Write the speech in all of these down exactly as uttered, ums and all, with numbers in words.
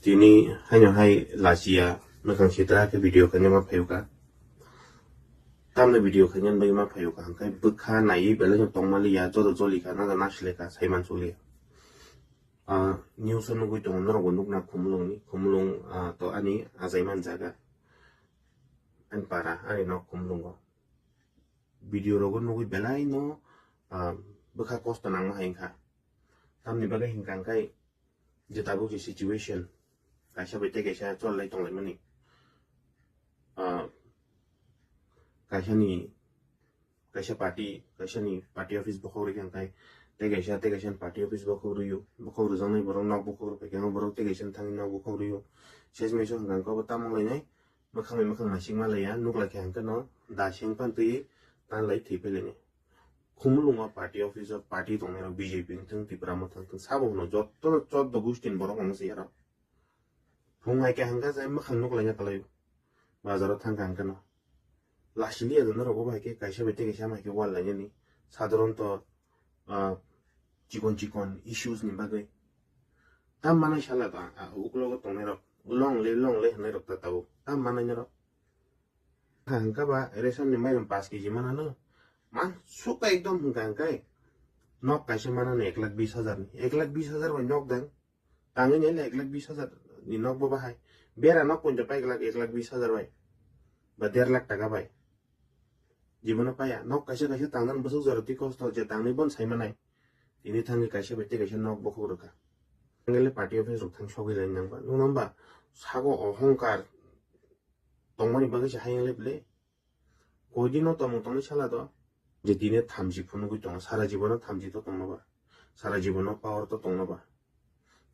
Tini haino hai lachiya, mwkhang sitra khe video khaina ma phaiyuka. Tamni video khaina bagwi ma phaiyuka, hwnkhe bwkha naiwi belai no tongmaliya, joto jolikha, nangkha nasileka, saiman suliya. Ah, news o nugwi tongo, norokbo nukna Khumulungni, Khumulung, ah, to ani achaimani jaga. Ani para, ani nok Khumulungo. Video rogo nugwi belai no, ah, bwkha kosto nangma hai wngkha. Tamni bagwi hinkha hwnkhe je tabuk je situation, kaisa bai tei kaisa chol lai tong laimani. Ah, kaisa ni, kaisa party, kaisa ni party office bokhok rikha hwnkhe tei kaisa, tei kaisa ni party office bokhok rwio, bokhok rwjaknai borok nok bokhok rwphaikhe borok tei kaisa ni thangwi nok bokhok rwio. Sesmai so hwnkha hwnkhe obo tamo lainai, mwkhang bai mwkhang naisingma laiya, nuk laikha hwnkhe no da seng pan twi tan lai thwi phai lainai. Khumulungo party office o party tongnai rok B J P wngthung, Tipra Motha wngthung, sabo hwno joto no choddo gusti ni borok wngwi se aro. Phung hai khe hwnkha jai mwkhang nuk laina kwlaio. Bazar o thangkha hwnkhe no. Lasiliya do norok bo hai khe kaisa bai tei kaisa hai khe wal lainani. Sadharanto, ah, chikon chikon issues ni bagwi. Tam manai sala ba, ah, uklogo tongnai rok. Long le, long le hwnwi rok ta tabuk. Tam manai norok. Hwnkha ba ration ni mairum paanch K G manano. Man sukha ekdom hwnkha hwnkhe. Nok kaisa manano ek lakh bis hajar ni. Ek lakh bis hajar bai nok dang. Tangwi nai le ek lakh bis hajar ni nok bo bahai. Bera nok poito pai glak ek lakh bis hajar bai. Ba der lakh taka bai. Jibono paiya. Nok kaisa kaisa tangdan bwswk jora twi kosto je tangwi bon sai manai. Tini thangwi kaisa bai tei kaisa nok bokhok rwkha. Tangwi le party office rok thang sogwi lai nang ba. Nung nang ba sago ohongkar tongmani bagwi se hayung le ble. Koidino tongmung tongni sala do. Je tini thamchi phunugwi tongo, sara jibono thamchi to tongno ba. Sara jibono power to tongno ba.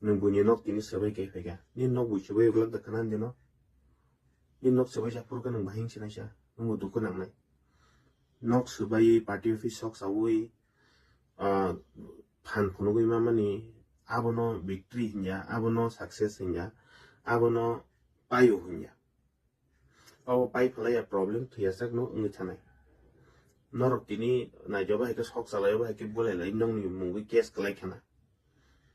Nwng buini nok tini swbai kai phaikha. Nini nok bui swbai uglak da khana dino. Nini nok swbai sa phuru khe nwng bahing sinai sa. Nwngbo dukhu nangnai. Nok swbai party office sok saui, ah, phan phunugwi mamani abono victory hinya, abono success hinya, abono payo hinya. Abo pai phalaiya problem thwiyasak no wngwi thanai. Norok tini naijoba hai khe sok chalaioba hai khe bulai lai nongni mungwi case kwlai khana.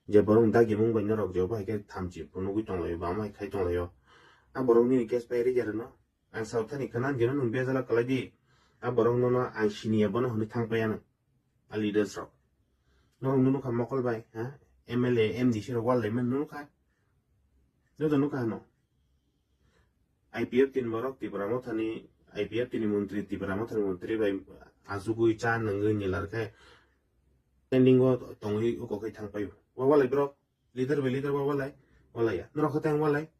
Je borok dagi mung bai norok joba hai khe thamchi phunugwi tonglaio, bama hai khai tonglaio. A borok nini case pai rwya rwno. Ang sao thani khana dino nwng bejala kwlai di. A borok nono ang siniya bono hwnwi thang paiya nwng. A leaders rok. Norok nunu kha mokol bai, ha? M L A, M D C rok wal lai man nunu kha. Joto nukha hano. I P F T ni borok Tipra Mothani, I P F T ni montri, Tipra Mothani montri bai achugwi cha nungwi nilar khe pending o tongwi uko khe thang paio. Wa walai borok, leader bai leader wa walai, walaiya. Norok khe tang walai.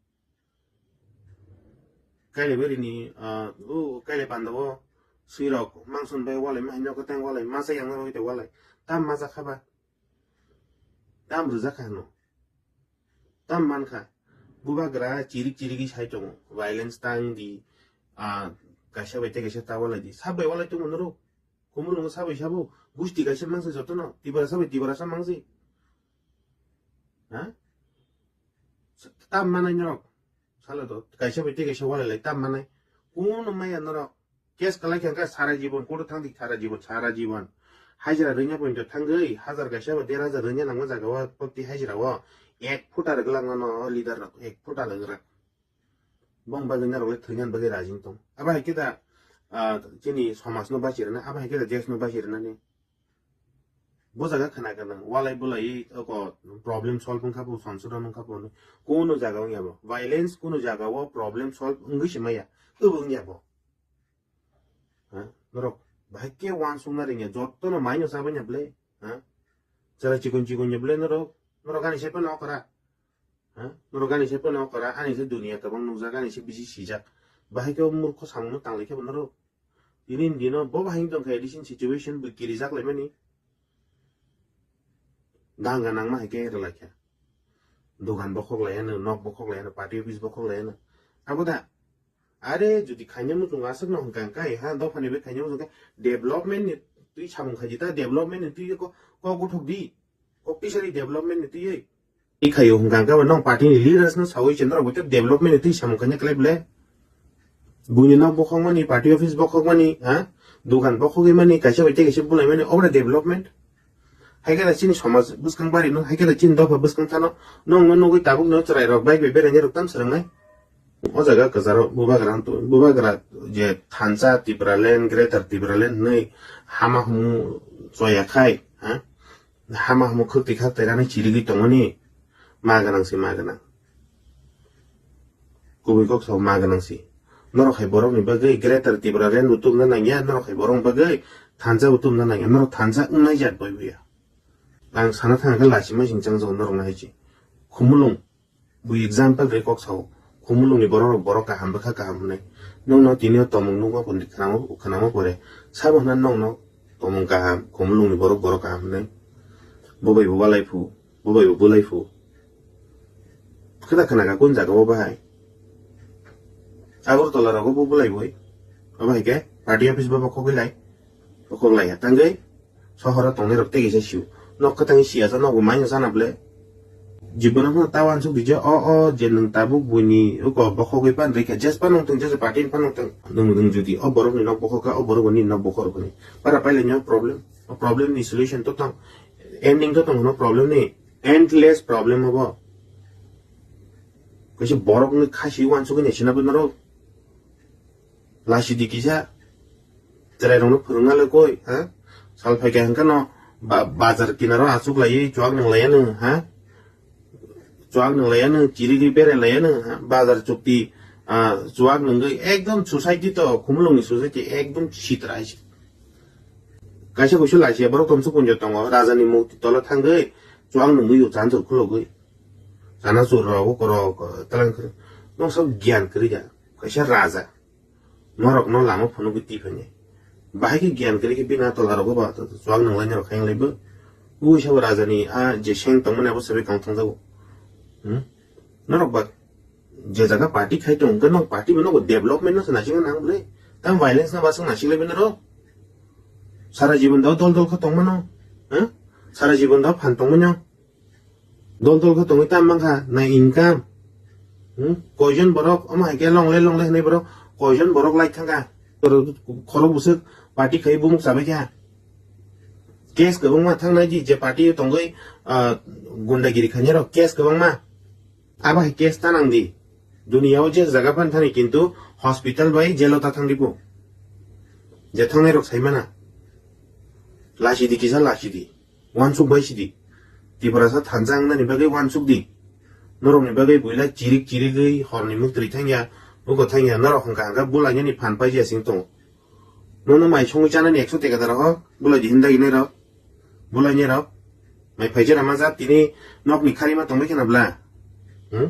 Kailai bari ni, ah, o kailai panda o swi rok mangson bai walai, ma hinyo khe tang walai, masa yang rok walai. Tam masa khaba. Tam rwjak kha hano. Tam man kha. Bubagra chirik chirigwi sai tongo. Violence tang di, ah, kaisa bai tei kaisa ta walai di. Sab bai walai tongo norok. Khumulungo sab bai sabo. Gusti kaisa mangsi jotono. Tiprasa bai Tiprasa mangsi. Ha? Tam manai norok. Sala to. Kaisa bai tei kaisa walai lai. Tam manai. Kuno maya norok. Case kalai khe hwnkhe sara jibon, court o thang di sara jibon, sara jibon. Hajira rwngya poito thangwi, hajar kaisa ba der hajar rwngya nangma jaga o, proti hajira o ek phuta rwgwlak mano o leader rok, ek phuta rwgwlak. Bong bagwi norok le thwinani bagwi raji wng tong. Abo hai khe da, ah, chini somaj no bachi rwna, abo hai khe da desh no bachi rwnani. Bo jaga khna gwnang, walai bulai, oko problem solve wngkha bo, songsodon wngkha bo, kuno jaga wngya bo. Violence kuno jaga o problem solve wngwi se maya, obo wngya bo. Ha? Norok bahai khe uansukna rwngya, jotono maino chabaiya ble, ha? Chwla chikon chikon ya ble norok, norok ani se phano okra. Ha? Norok ani se phano okra, ani se duniya tabang nukjak, ani se bisi sijak. Bahai khe o murkho samungno tanglai khe bo norok. Tini ni dino bo bahai tongkha, addition situation bo kirijak laimani. Danga nangma hai khe rwlaikha. Dogan bokhok laiyano, nok bokhok laiyano, party office bokhok laiyano. Abo da. Are jodi khaina muchung aswkno hwnkha hwnkhe, ha, dophani bai khaina muchung khe development ni twi samung khaidi ta, development ni twi ko, kok uthok di. Kok tisari development ni twi. I khayo hwnkha hwnkhe nong party ni leaders no sawi chendra bo development ni twi samung khaina khlai ble. Buini nok bokhokmani, party office bokhokmani, ha? Dogan bokhogwi mani, kaisa bai tei kaisa bulaimani, obra development. Hai khe chini somaj bwskang bari no, hai khe chini dopha bwskang thano, nong no nugwi tabuk no chwrai rok bai bai berai rok tam swrwngnai. O jaga kwcharo bubagra, bubagra je thansa Tipraland, Greater Tipraland hinwi hama humu choya khai, ha? Hama humu khwtwi khak tai rani chirigwi tongmani ma gwnang se ma gwnang. Kubui kok sao ma gwnang si. Norok hai borok ni bagwi Greater Tipraland bo tumna nangya, norok hai borok ni bagwi thansa bo tumna nangya, norok thansa wngnai jat bai buya. Ang sana thang khe lachima sing chang jao norok nahai chi. Khumulung. Bui example re kok sao, khumulung ni borok rok borok kaham bwkha kaham hwnwi. Nwng no tini o tomung nukma pon khwnamo khwnamo pore. Sabo hwnna nwng no tomung kaham, khumulung ni borok borok kaham hwnwi. Bo bai bo balai phu, bo bai bo bulai phu. Khwda khwna ka kun jaga bo bahai. Agartala rogo bo bulai boi. Abo hai khe party office bo bokhok lai. Bokhok lai ya tangwi. Sohoro tongnai rok tei kaisa siu. Nok kwtangwi siya sa nogo maino sana ble. Jibono phano ta uansuk di je o, o, je nwng tabuk buini uko bokhogwi pan rikha. Jes pan nongthwng, jes party pan nongthwng. Nwng, nwng jodi o borokni nok bokhok kha, o borok bo nini nok bokhok rwkha ni. Para pailai ni o problem. O problem ni solution to tong. Ending to tong no problem ni. Endless problem obo. Kaisa borokni khasi uansugwi naisina bo norok. Lachidi kisa. Chwrairokno phwrwngna le koi, ha? Sal phaikha hwnkhe no ba-, bazar kinaro achuk laiwi chuak nung laiya nung, ha? Chuak nung laiya nung, chirigwi berai laiya nung, ha? Bazar chukti, ah, chuak nungwi ekdom society to, Khumulungni society ekdom sitra hai se. Kaisa kuisu lachiya borok tomsuk punjo tongo, rajani mukti tolo thangwi chuak nungwi o chanchur khulogwi. Chana chur rok, ukorok, talang kwrwi. Noksa giyan kwrwi da. Kaisa raja. Norok no lama phunugwi twi phainai. Bahai khe giyan kwrwi khe bini a tola rogo ba chuak nung lainai rok khaiyang laibo. Ui sabo raja ni a je seng tongmani abo sabai kang thangjago. Hmm? Norok ba je jaga party khai tong hwnkhe nok party bo nogo development no se naisingna nang bwle. Tam violence no ba swng naising laibo norok. Sara jibon dao dol dol khe tongmano. Hmm? Sara jibon dao phan tongmano. Dol dol khe tongwi tam mankha, na income. Hmm? Koijon borok, omo hai khe longle longle hinwi borok, koijon borok lai thangkha. Khorok bwswk party khai bumuk chabai kha. Case kwbangma thangnai di, je party o tongwi, ah, gundagiri khainai rok case kwbangma. Abo hai case ta nang di. Duniya o je jaga phan thani kintu hospital bai jail o ta thang di bo. Je thangnai rok sai mana. Lachidi kisa lachidi. Uansuk bai sidi. Tiprasa thansa wngnani bagwi uansuk di. Norokni bagwi buila chirik chirigwi horni muktwi thangya, buko thangya, norok hwnkha hwnkha bulainani phan paijaya sing tongo. Nono mai songwi chanani ekso teka dara o, bulai di hinda ginai rok. Bulainai rok. Mai phaijana ma jat tini nokni kharima tongbai khena bla. Hmm?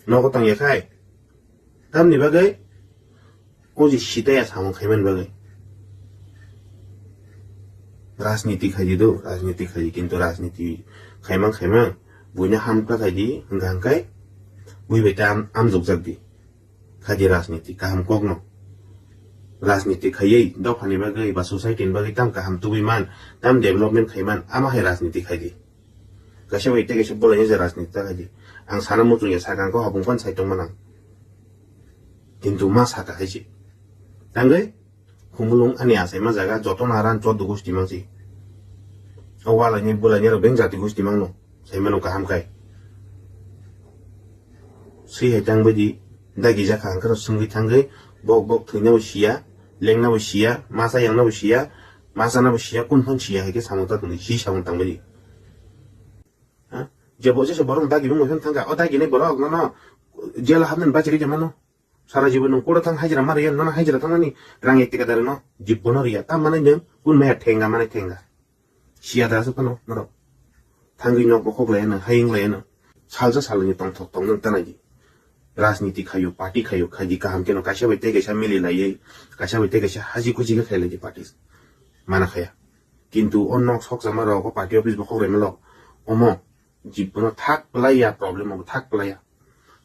Nogo tongya khai. Tamni bagwi o je sitaya samung khaimani bagwi. Rajniti khaidi do, rajniti khaidi, kintu rajniti khaimang khaimang buino hamkra khaidi, hwnkha hwnkhe bui bai ta am-, amjokjak di. Khaidi rajniti kaham kokno. Rajniti khaiwi dophani bagwi ba society ni bagwi tam kaham tubui man, tam development khai man, ama hai rajniti khaidi. Kaisa bai tei kaisa bolai je rajniti ta khaidi. Ang sana muchung ya sakang ko habung pan sai tong manang. Kintu ma saka hai se. Tangwi Khumulung ani achai ma jaga joto naran chod gusti mangsi. O walai ni bulai ni rok beng jati gusti mangno. Sai mano kaham khai. Swi hai tang bidi dagi jakha hangkhe rok swngwi thangwi bok bok thwina bo siya, lengna bo siya, masa yangna bo siya, masa na bo siya, kun phang siya hai khe samung ta tongdi, si samung tang bidi. Ha? Je bo jesa borok dagi bung thang thangkha, o dagi ni borok nono jail habnani bachiri je mano. Sara jibon nwng kura thang hajira mari yan, nono hajira thangnani rang ek teka dare no jibon no riya. Tam manai nwng kun maya thenga manai thenga. Siya da asuk phano norok. Thangwi nok bokhok lai ano, hayung lai ano. Salsa salni tongthok tong nwng tanai di. Rajniti khayo, party khayo, khaidi kaham keno kaisa bai tei kaisa mili laiwi, kaisa bai tei kaisa haji kuji khe khailai di party. Mana khaya. Kintu o nok sokchama rok o party office bokhok rwma lok. Omo jibon no thak plai ya, problem obo thak plai ya.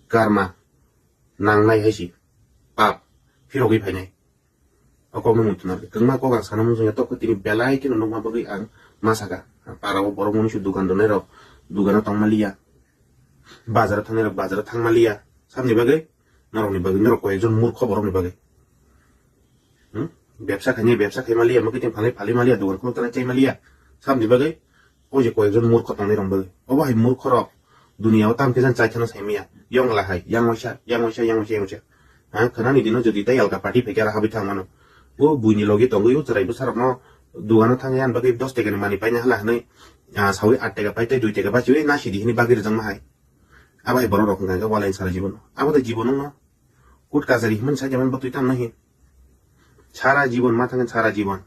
Karma nangnai hai si pap phirogwi phainai. O kokno muitu narwkhe kwbangma kok ang sana muchungya, tokhe tini belai kheno nukma bagwi ang ma saka. Para o borok mwnwi se dukan donai rok dukano tongma liya, bazaro thangnai rok bazaro thangma liya. Saboni bagwi norokni bagwi, norok koi ekjon murkho borokni bagwi. Hmm? Bebsa khainai bebsa khaima liya, mwkhitwng phalwi phalwi ma liya, dukan khuluk tanai chaima liya. Saboni bagwi O je koyekjon murkho tongnai rok bagwi. Obo hai murkho rok duniya o tam khe jan chai kheno sai maya. Yong la hai, yang waisa, yang waisa, yang waisa, yang waisa. Ha, khwnani dino jodi tei alka party phaikhe aro habwi thang mano. O buini logi tongwi o chwrai bwsarokno dogano thangwi ani bagwi dos tekani manwi paina hala hwnwi, ah, sawi at teka pai tei dui teka bachiwi na sidi hwnwi bagwi rwjakma hai. Abo hai borok rok hwnkha khe walain sara jibon. Abo tei jibon wngno. Kut kachari himani sakya man bwtwi tamo nahi. Sara jibon ma thangkhe sara jibon.